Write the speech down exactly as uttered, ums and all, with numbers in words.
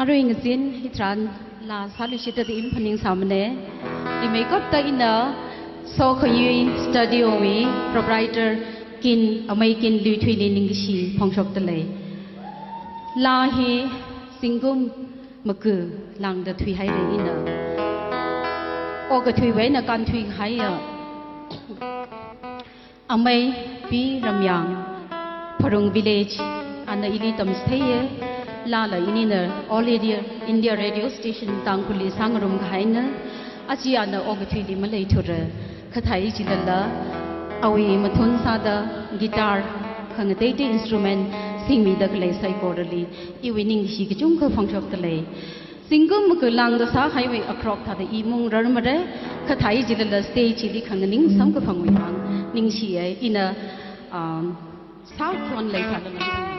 Arui ngazin hitharan laa sāluishitda ina phaningsāmana. Imeikapta ina Sokhayui Studio wui proprietor Kin, Amei Kin Luithuili ningkashi phongshokda lei. Laa hi zingkum maga lāngda thuihaira ina. Okathuiwui eina kānthuihaiya Amei P Ramyang, Pharung Village, ana ili tamchitheiya. Laala inina All India, India Radio Station Tangkhulli sāngarum kahaina. Aja ana okathuili maleithura. Khathai chilala awui mathun sāda guitar khangateitei instrument singmida khalei saikorali iwui ningkashi kachungkha phongshokda lei. Zingkum maga lāngda sāhaiwui akrok thāda i mungrarmara, khathai chilala stage li khanganing samkaphangwui vang ningshiya. Ina, um, South Zone lei thāda